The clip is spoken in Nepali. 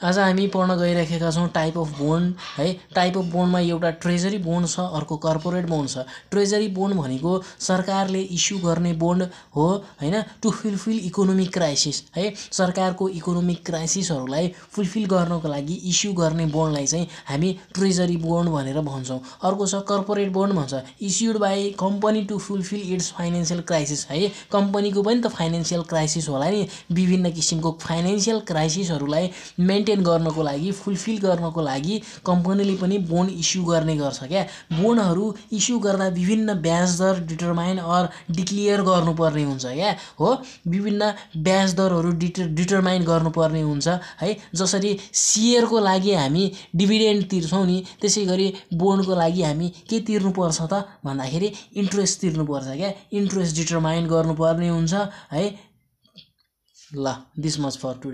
आज हामी पढ्न गइरहेका छौँ टाइप अफ बोन्ड है। टाइप अफ बोन्डमा एउटा ट्रेजरी बोन्ड छ, अर्को कर्पोरेट बोन्ड छ। ट्रेजरी बोन्ड भनेको सरकारले इस्यु गर्ने बोन्ड हो हैन, टु फुलफिल इकोनोमिक क्राइसिस है। सरकारको इकोनोमिक क्राइसिसहरूलाई फुलफिल गर्नको लागि इस्यु गर्ने बोन्डलाई चाहिँ हामी ट्रेजरी बोन्ड भनेर भन्छौँ। अर्को छ कर्पोरेट बोन्ड भन्छ, issued by company to fulfil its financial crisis है। कम्पनीको पनि त फाइनेन्सियल क्राइसिस होला नि, विभिन्न किसिमको फाइनेन्सियल क्राइसिसहरूलाई मेन्टेन गर्नको लागि, फुलफिल गर्नको लागि कम्पनीले पनि बोन्ड इस्यु गर्ने गर्छ क्या। बोन्डहरू इस्यु गर्दा विभिन्न ब्याज दर डिटरमाइन अर डिक्लियर गर्नुपर्ने हुन्छ क्या हो। विभिन्न ब्याज दरहरू डिटरमाइन गर्नुपर्ने हुन्छ है। जसरी सेयरको लागि हामी डिभिडेन्ड तिर्छौँ नि, त्यसै गरी बोन्डको लागि हामी के तिर्नुपर्छ त भन्दाखेरि इन्ट्रेस्ट तिर्नुपर्छ क्या। इन्ट्रेस्ट डिटरमाइन गर्नुपर्ने हुन्छ है। ल, दिस मच फर टुडे।